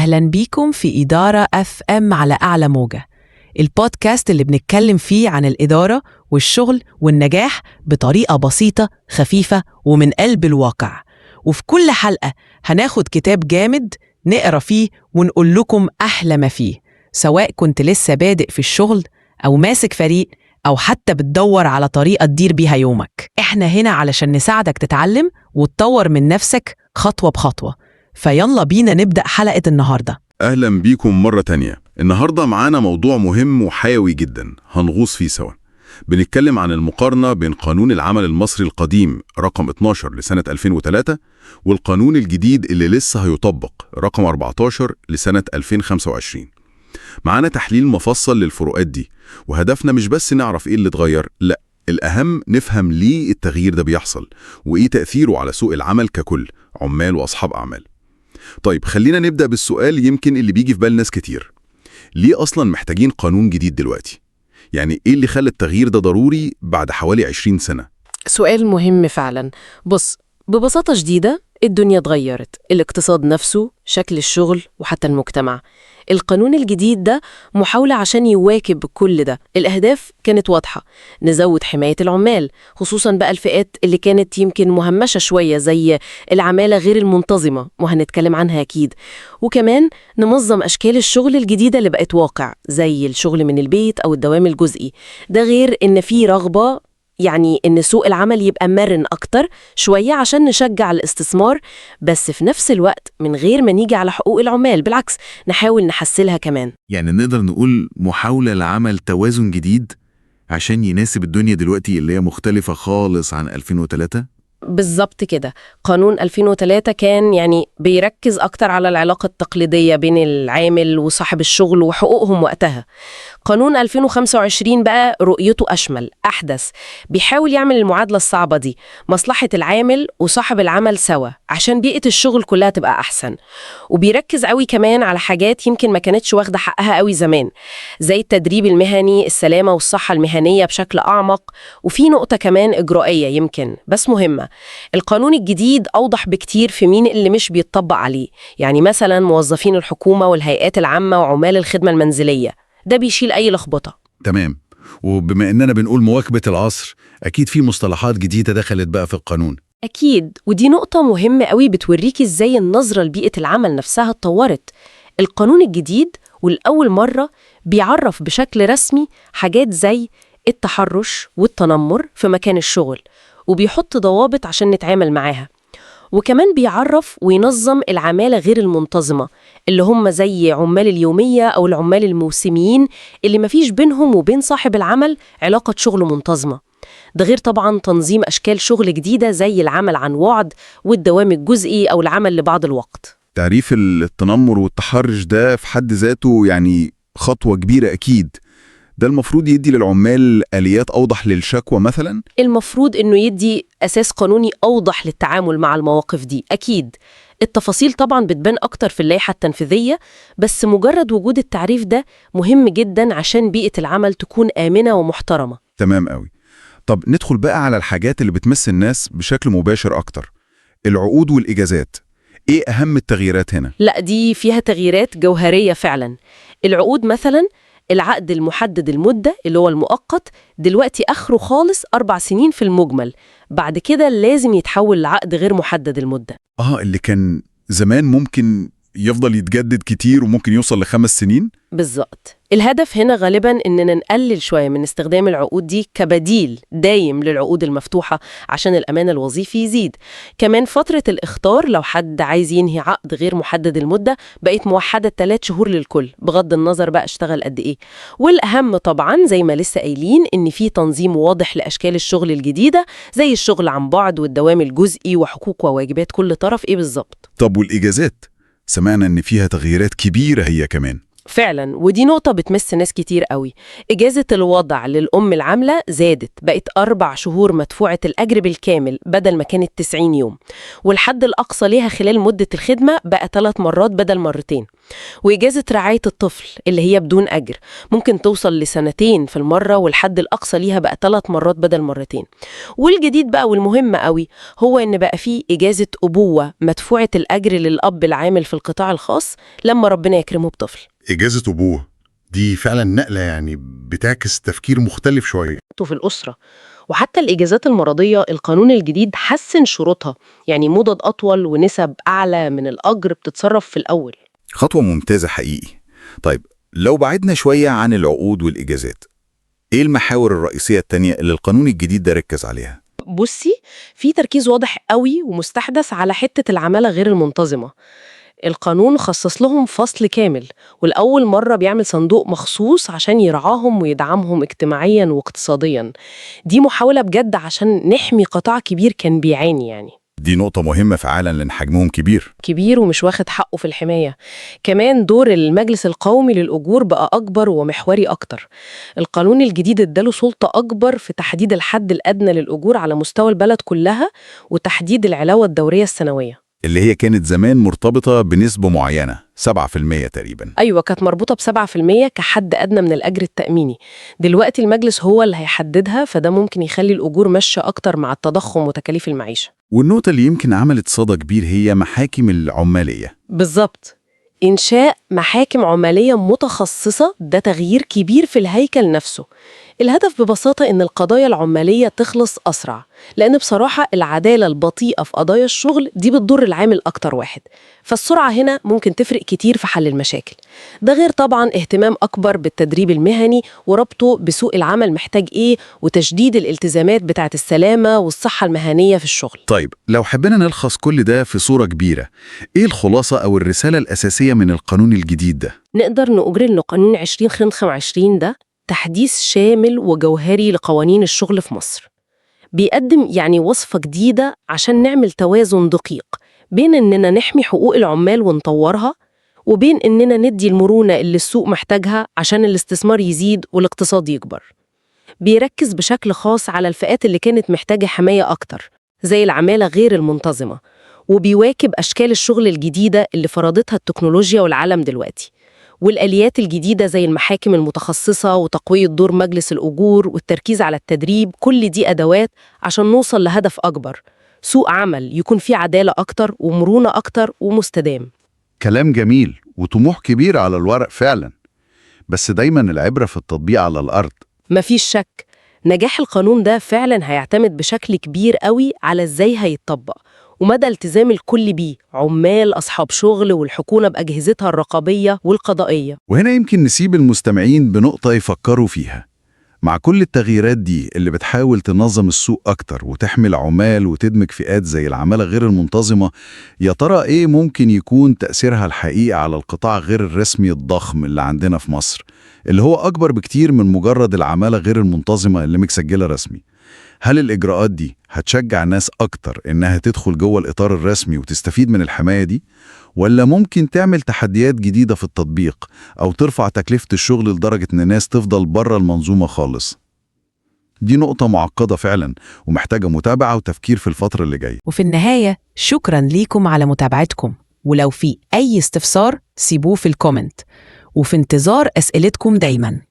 أهلا بيكم في إدارة FM على أعلى موجة، البودكاست اللي بنتكلم فيه عن الإدارة والشغل والنجاح بطريقة بسيطة خفيفة ومن قلب الواقع. وفي كل حلقة هناخد كتاب جامد نقرأ فيه ونقول لكم أحلى ما فيه، سواء كنت لسه بادئ في الشغل أو ماسك فريق أو حتى بتدور على طريقة تدير بيها يومك. إحنا هنا علشان نساعدك تتعلم وتطور من نفسك خطوة بخطوة. فيلا بينا نبدأ حلقة النهاردة. أهلا بيكم مرة تانية. النهاردة معانا موضوع مهم وحيوي جدا هنغوص فيه سوا. بنتكلم عن المقارنة بين قانون العمل المصري القديم رقم 12 لسنة 2003 والقانون الجديد اللي لسه هيطبق رقم 14 لسنة 2025. معانا تحليل مفصل للفروقات دي، وهدفنا مش بس نعرف إيه اللي اتغير، لا، الأهم نفهم ليه التغيير ده بيحصل وإيه تأثيره على سوق العمل ككل، عمال وأصحاب أعمال. طيب خلينا نبدأ بالسؤال يمكن اللي بيجي في بال ناس كتير، ليه أصلا محتاجين قانون جديد دلوقتي؟ يعني إيه اللي خلى التغيير ده ضروري بعد حوالي 20 سنة؟ سؤال مهم فعلا. بص، ببساطة شديدة الدنيا اتغيرت، الاقتصاد نفسه، شكل الشغل، وحتى المجتمع. القانون الجديد ده محاولة عشان يواكب كل ده. الأهداف كانت واضحة، نزود حماية العمال، خصوصا بقى الفئات اللي كانت يمكن مهمشة شوية زي العمالة غير المنتظمة، وهنتكلم عنها أكيد. وكمان ننظم أشكال الشغل الجديدة اللي بقت واقع، زي الشغل من البيت أو الدوام الجزئي. ده غير إن في رغبة يعني إن سوق العمل يبقى مرن أكتر شوية عشان نشجع الاستثمار، بس في نفس الوقت من غير ما نيجي على حقوق العمال، بالعكس نحاول نحسنها كمان. يعني نقدر نقول محاولة لعمل توازن جديد عشان يناسب الدنيا دلوقتي اللي هي مختلفة خالص عن 2003؟ بالظبط كده. قانون 2003 كان يعني بيركز أكتر على العلاقة التقليدية بين العامل وصاحب الشغل وحقوقهم وقتها. قانون 2025 بقى رؤيته أشمل، أحدث، بيحاول يعمل المعادلة الصعبة دي، مصلحة العامل وصاحب العمل سوا، عشان بيئة الشغل كلها تبقى أحسن. وبيركز قوي كمان على حاجات يمكن ما كانتش واخدة حقها قوي زمان، زي التدريب المهني، السلامة والصحة المهنية بشكل أعمق. وفي نقطة كمان إجرائية يمكن بس مهمة، القانون الجديد أوضح بكتير في مين اللي مش بيتطبق عليه، يعني مثلا موظفين الحكومة والهيئات العامة وعمال الخدمة المنزلية. ده بيشيل أي لخبطة. تمام. وبما إننا بنقول مواكبة العصر، أكيد في مصطلحات جديدة دخلت بقى في القانون. أكيد، ودي نقطة مهمة قوي بتوريكي إزاي النظرة لبيئة العمل نفسها اتطورت. القانون الجديد والأول مرة بيعرف بشكل رسمي حاجات زي التحرش والتنمر في مكان الشغل، وبيحط ضوابط عشان نتعامل معاها. وكمان بيعرف وينظم العمالة غير المنتظمة، اللي هم زي عمال اليومية أو العمال الموسميين اللي مفيش بينهم وبين صاحب العمل علاقة شغل منتظمة. ده غير طبعا تنظيم أشكال شغل جديدة زي العمل عن وعد والدوام الجزئي أو العمل لبعض الوقت. تعريف التنمر والتحرش ده في حد ذاته يعني خطوة كبيرة أكيد. ده المفروض يدي للعمال آليات أوضح للشكوى مثلا؟ المفروض إنه يدي أساس قانوني أوضح للتعامل مع المواقف دي أكيد. التفاصيل طبعا بتبان أكتر في اللائحة التنفيذية، بس مجرد وجود التعريف ده مهم جدا عشان بيئة العمل تكون آمنة ومحترمة. تمام قوي. طب ندخل بقى على الحاجات اللي بتمس الناس بشكل مباشر أكتر، العقود والإجازات. إيه أهم التغييرات هنا؟ لا، دي فيها تغييرات جوهرية فعلا. العقود مثلا، العقد المحدد المدة اللي هو المؤقت دلوقتي آخره خالص 4 سنين في المجمل، بعد كده لازم يتحول لعقد غير محدد المدة. اللي كان زمان ممكن يفضل يتجدد كتير وممكن يوصل ل5 سنين؟ بالظبط. الهدف هنا غالبا إننا نقلل شوية من استخدام العقود دي كبديل دايم للعقود المفتوحة عشان الأمان الوظيفي يزيد. كمان فترة الإخطار لو حد عايز ينهي عقد غير محدد المدة بقت موحدة 3 شهور للكل، بغض النظر بقى اشتغل قد إيه. والأهم طبعا زي ما لسه قايلين إن في تنظيم واضح لأشكال الشغل الجديدة زي الشغل عن بعد والدوام الجزئي وحقوق وواجبات كل طرف إيه بالظبط. طب والإجازات؟ سمعنا إن فيها تغييرات كبيرة هي كمان. فعلا، ودي نقطة بتمس ناس كتير قوي. إجازة الوضع للأم العاملة زادت، بقت 4 شهور مدفوعة الأجر بالكامل بدل ما كانت 90 يوم، والحد الأقصى ليها خلال مدة الخدمة بقى 3 مرات بدل مرتين. وإجازة رعاية الطفل اللي هي بدون أجر ممكن توصل ل2 سنين في المرة، والحد الأقصى ليها بقى 3 مرات بدل مرتين. والجديد بقى والمهم قوي هو إن بقى فيه إجازة أبوة مدفوعة الأجر للأب العامل في القطاع الخاص لما ربنا يكرمه بطفل. إجازة أبوه دي فعلا نقلة، يعني بتعكس تفكير مختلف شوية في الأسرة. وحتى الإجازات المرضية القانون الجديد حسن شروطها، يعني مدد أطول ونسب أعلى من الأجر بتتصرف في الأول. خطوة ممتازة حقيقي. طيب لو بعدنا شوية عن العقود والإجازات، إيه المحاور الرئيسية التانية اللي القانون الجديد ده ركز عليها؟ بصي، في تركيز واضح قوي ومستحدث على حتة العمالة غير المنتظمة. القانون خصص لهم فصل كامل، والأول مرة بيعمل صندوق مخصوص عشان يرعاهم ويدعمهم اجتماعيا واقتصاديا. دي محاولة بجد عشان نحمي قطاع كبير كان بيعاني يعني. دي نقطة مهمة فعلا لأن حجمهم كبير. كبير ومش واخد حقه في الحماية. كمان دور المجلس القومي للأجور بقى أكبر ومحوري أكتر. القانون الجديد اداله سلطة أكبر في تحديد الحد الأدنى للأجور على مستوى البلد كلها، وتحديد العلاوة الدورية السنوية اللي هي كانت زمان مرتبطة بنسبة معينة 7% تقريبا. أيوة، كانت مربوطة ب7% كحد أدنى من الأجر التأميني. دلوقتي المجلس هو اللي هيحددها، فده ممكن يخلي الأجور ماشية أكتر مع التضخم وتكاليف المعيشة. والنقطة اللي يمكن عملت صدى كبير هي محاكم العمالية. بالظبط، إنشاء محاكم عمالية متخصصة ده تغيير كبير في الهيكل نفسه. الهدف ببساطة إن القضايا العمالية تخلص أسرع، لأن بصراحة العدالة البطيئة في قضايا الشغل دي بتضر العامل أكتر واحد، فالسرعة هنا ممكن تفرق كتير في حل المشاكل. ده غير طبعا اهتمام أكبر بالتدريب المهني وربطه بسوق العمل محتاج إيه، وتشديد الالتزامات بتاعة السلامة والصحة المهنية في الشغل. طيب لو حبينا نلخص كل ده في صورة كبيرة، إيه الخلاصة أو الرسالة الأساسية من القانون الجديد ده؟ نقدر نقول إن قانون 2025 ده تحديث شامل وجوهري لقوانين الشغل في مصر. بيقدم يعني وصفة جديدة عشان نعمل توازن دقيق بين إننا نحمي حقوق العمال ونطورها، وبين إننا ندي المرونة اللي السوق محتاجها عشان الاستثمار يزيد والاقتصاد يكبر. بيركز بشكل خاص على الفئات اللي كانت محتاجة حماية أكتر زي العمالة غير المنتظمة، وبيواكب أشكال الشغل الجديدة اللي فرضتها التكنولوجيا والعالم دلوقتي، والآليات الجديدة زي المحاكم المتخصصة وتقوية دور مجلس الأجور والتركيز على التدريب. كل دي أدوات عشان نوصل لهدف أكبر، سوق عمل يكون فيه عدالة أكتر ومرونة أكتر ومستدام. كلام جميل وطموح كبير على الورق فعلا، بس دايما العبرة في التطبيق على الأرض. مفيش شك نجاح القانون ده فعلا هيعتمد بشكل كبير قوي على إزاي هيتطبق ومدى التزام الكل بيه، عمال، أصحاب شغل، والحكومة بأجهزتها الرقابية والقضائية. وهنا يمكن نسيب المستمعين بنقطة يفكروا فيها. مع كل التغييرات دي اللي بتحاول تنظم السوق أكتر وتحمي العمال وتدمج فئات زي العمالة غير المنتظمة، يا ترى إيه ممكن يكون تأثيرها الحقيقي على القطاع غير الرسمي الضخم اللي عندنا في مصر، اللي هو أكبر بكتير من مجرد العمالة غير المنتظمة اللي متسجلة رسمي؟ هل الإجراءات دي هتشجع ناس أكتر إنها تدخل جوه الإطار الرسمي وتستفيد من الحماية دي؟ ولا ممكن تعمل تحديات جديدة في التطبيق أو ترفع تكلفة الشغل لدرجة إن الناس تفضل بره المنظومة خالص؟ دي نقطة معقدة فعلا ومحتاجة متابعة وتفكير في الفترة اللي جاية. وفي النهاية شكرا ليكم على متابعتكم، ولو في أي استفسار سيبوه في ال comment، وفي انتظار أسئلتكم دايماً.